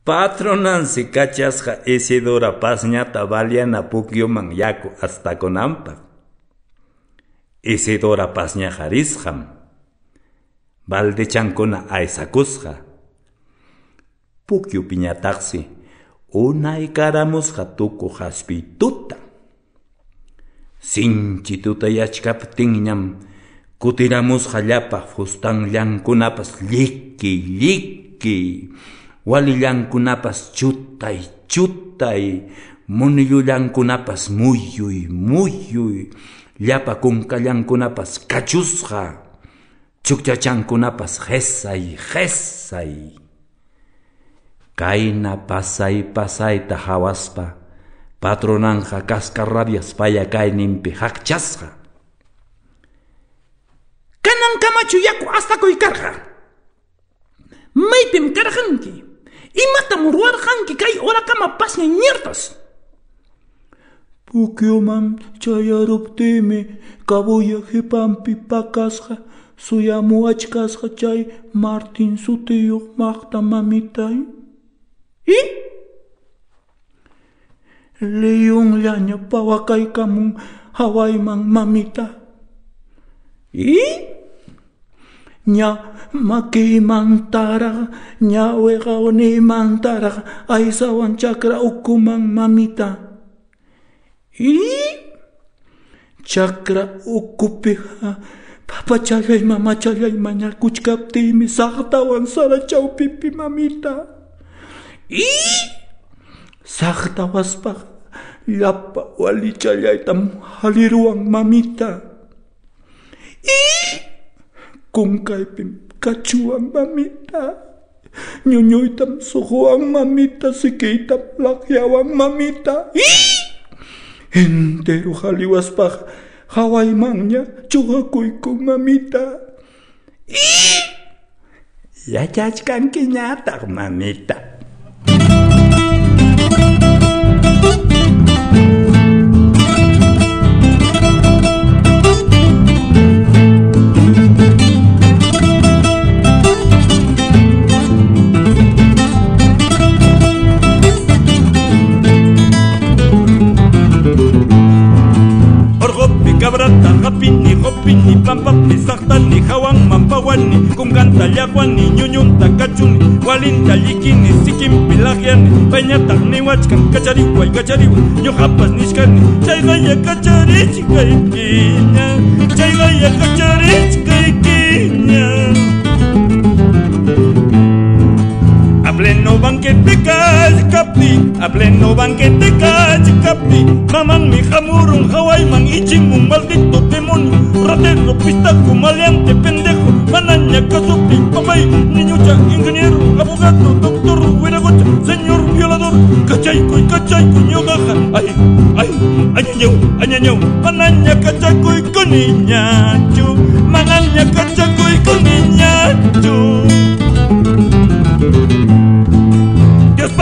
Patronansi kachasqa Isidora pasñata baliana pukyuman yaku astakunanpaq. Isidora pasñaqa risqam. Baldechankuna aysakusqa. Pukyupiñataqsi unaykaramusqa tukuq haspituta. Sinchi tutayachkaptinñam kutiramusqa llapa fustanllankunapas llikiy llikiy, walillankunapas chutay chutay, munillullankunapas muyuy muyuy, llapa kunkallankunapas kachusqa, chukchachankunapas qesay qesay. Kayna pasay pasayta hawaspa patronanqa cascarrabias payakayninpi haqchasqa. Kanankamachu yaku astakuy karqa? Maypim karqanki? Imatam ruwarqanki kay horakama pasña ñirtas? Pukyuman chayaruptiymi kabuya qipanpi pakasqa suyamuwachkasqa chay Martin sutiyuq maqta mamitay. ¿Y? Liyunllaña pawakaykamun hawayman mamita. ¿Y? Ña makiymantaraq, ña wiqawnimantaraq aysawan chakra ukuman mamita. ¿Y? Chakra ukupiqa papachallay mamachallay mañakuchkaptiymi saqtawan sara chawpipi mamita. ¿Y? Saqtawaspaqa llapa walichallaytam haliruwan mamita. ¿Y? Kunkaypim kachuwan mamita. Ñuñuytam suquwan mamita, sikiytam laqyawan mamita. ¿Y? Entero haliwaspaqa hawaymanña chuqakuykun mamita. ¿Y? Yachachkankiñataq mamita. Cabrata, rapini, ropini, pampapi, sartani, hawanman, pawani, kunkanta, llaqwani, ñuñunta, kachuni, walinta, llikini, sikimpi, laqyani, payñataq niwachkan, kachariway, kachariway, ñuqapas nishkani, chayqaya kacharichkaykiña, chayqaya kacharichkaykiña. A pleno banquete kachkapi, a pleno banquete kachkapi, mamanmi hamurun hawayman ichimun maldito demonio, ratero, pistaco, maleante, pendejo, manaña, kasupi, papay, niñucha, ingeniero, abogado, doctor, huiragocha, señor violador, kachaykuy, kachaykuy, ñuqaqa, ay, ay, añañau, añañau, manaña, kachakuy, kuniñachu, manaña, kachakuy, kuniñachu. Dios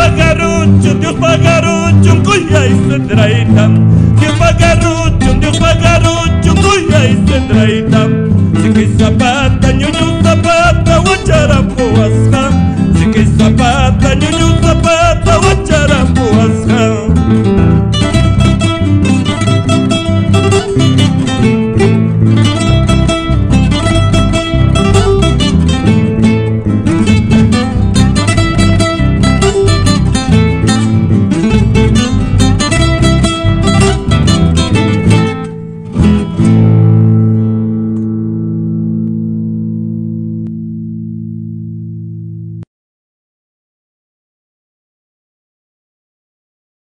pagarucho, kuyay suedraytam. Dios